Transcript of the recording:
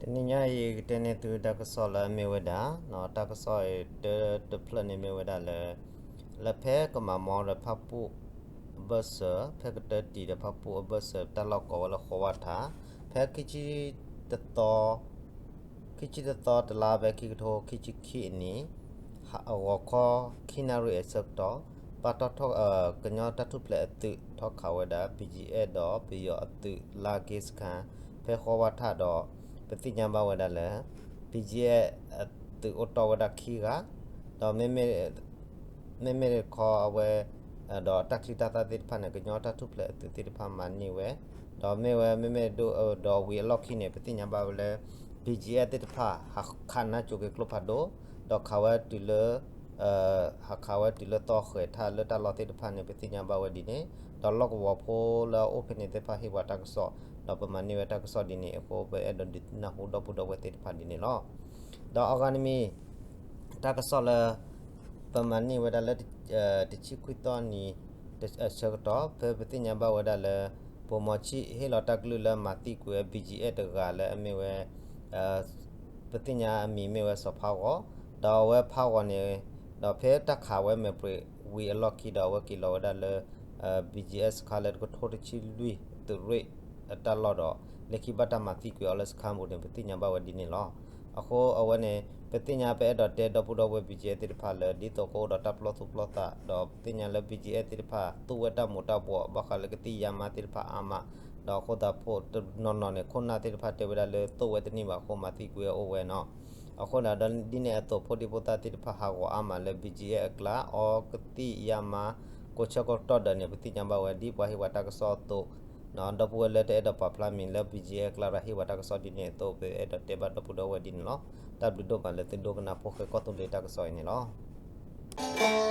တနံၤညါအံၤ ကတဲန့ၢ်သုတၢ်ကစီၣ်လၢအမ့ၢ်ဝဲဒၣ်, တၢ်ကစီၣ်အံၤတဖျၢၣ်န့ၣ်မ့ၢ်ဝဲဒၣ်လၢ လၢဖဲကမၤမီဒီးဖၣ်ပူၣ်အဘၢၣ်စၢၤ ဖဲကတၢၢ်တံၢ်ဒီးဖၣ်ပူၣ်အဘၢၣ်စၢၤ တၢ်လီၢ်ကိးဝဲလၢဃီဝါထး ဖဲခံဆံတသီ ခံဆံတသီ တလါ ဖဲခံကထိခံဆံခံအနံၣ် ဂီၤခီခံနၣ်ရံၣ်အဆၢကတီၢ် ပာ်ထီၣ်ထီၣ် ကညီတၢ်ထူၣ်ဖျဲးအသုးထီၣ်ခးဝဲဒၣ် ဘံၣ်ကၠံၣ်အဲၣ် ဒီးပယီၤအသုးလၢက့စခါ ဖဲဃီဝါထးဒီး ပသ့ၣ်ညါဘၣ်ဝဲဒၣ်လၢ ဘံၣ်ကၠံၣ်အဲၣ် အသုးအိၣ်တီၢ်ဝဲဒၣ်ခံဂၤ ဒီး မ့မ့ၢ်တခီအဝဲ ဒီးတၢ်ချံတၢ်သၣ်သ့ၣ်တဖၣ်န့ၣ် ကညီတၢ်ထူၣ်ဖျဲးအသုးသ့ၣ်တဖၣ်မၤန့ၢ်ဝဲ, ဒီးမ့ၢ်ဝဲ မ့မ့ၢ်ဒီးဝံၤအလီၢ်ခံန့ၣ် ပသ့ၣ်ညါဘၣ်ဝဲလၢ ဘံၣ်ကၠံၣ်အဲၣ် သ့ၣ်တဖၣ် ဟးခးနါစိၤက့ၤကျိဖးဒိၣ်, ဒီးခးဝဲတုၤလၢ ဟးခးဝဲတုၤလၢသီဃဲၤထၣ်လၢတၢ်လီၢ်သ့ၣ်တဖၣ်န့ၣ် ပသ့ၣ်ညါဘၣ်ဝဲဒ်န့ၣ်, ဒီးလီၢ်ကဝီၤဖိလၢအအိၣ်ဖဲန့ၣ်သ့ၣ်တဖၣ်ဟ့ၣ်ပှၤတၢ်ကစီၣ်, ဒီးပမၤန့ၢ်ဝဲတၢ်ကစီၣ်ဒ်န့ၣ်အဃိ ပအဲၣ်ဒိးဒုးနၢ်ဟူဒီပုၢ်ဒီဝဲၢ်သ့ၣ်တဖၣ်ဒ်န့ၣ်လီၤ. ဒီးအဂၤတမံၤ တၢ်ကစီၣ်လၢ ပမၤန့ၢ်ဝဲဒၣ်လၢ တဆံခွံသီနံၤ အဆၢကတီၢ် ဖဲပသ့ၣ်ညါဘၣ်ဝဲဒၣ်လၢ ဗိုလ်မှူးချစ် ဟ့ၣ်လီၤတၢ်ကလုၢ်လၢမၤသံကွံာ်ဝဲ ဘံၣ်ကၠံၣ်အဲၣ် တဂၤလၢအမ့ၢ်ဝဲ ပသ့ၣ်ညါအမံၤမ့ၢ်ဝဲစီၤဖးဂီၤ, ဒီးအဝဲဖးဂီၤန့ၣ် ဒီးဖဲတၢ်ခးဝဲမဲာ်ပြံးဝံၤအလီၢ်ခံဒီး အဝဲက့ၤလီၤဝဲဒၣ်လၢ ဘံၣ်ကၠံၣ်အဲၣ် စခါလၢတကထိတဆံလွံၢ် သုးရ့ၣ်အတၢ်လီၢ်ဒီး လၢခံဘၣ်တၢ်မၤသံကွံာ်အီၤလၢစခါပူၤန့ၣ် ပသ့ၣ်ညါဘၣ်ဝဲဒ်န့ၣ်လီၤ. အဃိအဝဲန့ၣ် ပသ့ၣ်ညါပအဲၣ်ဒိးတဲဒီပုၢ်ဒီဝဲၢ် ဘံၣ်ကၠံၣ်အဲၣ် သ့ၣ်တဖၣ်လၢ ဒ်သိးကအိၣ်ဒီးတၢ်ပလီၢ်သူၣ်ပလီၢ်သး ဒီးပသ့ၣ်ညါလၢ ဘံၣ်ကၠံၣ်အဲၣ် သ့ၣ်တဖၣ် သူဝဲတၢ်မူၤတၢ်ဘှီး ဘၣ်ဃးလၢကသံၣ်ယါမါသ့ၣ်တဖၣ်အါမး, ဒီးအဃိသတးဖိတနီၤနီၤန့ၣ် ခိၣ်နၢ်သ့ၣ်တဖၣ်တဲဝဲဒၣ်လၢ သိၣ်ဝဲတန့ၢ်ဘၣ်အဃိ မၤသံကွံာ်ဝဲအိၣ်ဝဲနီၤ. အဃိဒီးဒ်န့ၣ်အသိး ဖိဒံဖိသၣ်သ့ၣ်တဖၣ်ဟးဂီၤအါမးလၢ ဘံၣ်ကၠံၣ်အဲၣ် အကျါ အီကသံၣ်ယါမါ ကိးဆၢကတီၢ်ဒီးန့ၣ် ပသ့ၣ်ညါဘၣ်ဝဲဒ်ပှၤဟ့ၣ်ပှၤတၢ်ကစီၣ်အသိး, ဒီပုၢ်ဝဲၢ်လၢတအဲၣ်ဒိးပာ်ဖျါမံၤလၢ ဘံၣ်ကၠံၣ်အဲၣ် အကျါ ဒီးဟ့ၣ်ပှၤတၢ်ကစီၣ်ဒ်န့ၣ်အသိး ပအဲၣ်ဒိးတဲဘၣ်ဒီပုၢ်ဒီဝဲၢ်ဒ်န့ၣ်လီၤ. တၢ်ဘျုးဒိၣ်မးလၢသုဒိကနၣ်ဖိဃဲကီၢ်သူလ့ၤတၢ်ကစီၣ်အံၤန့ၣ်လီၤ.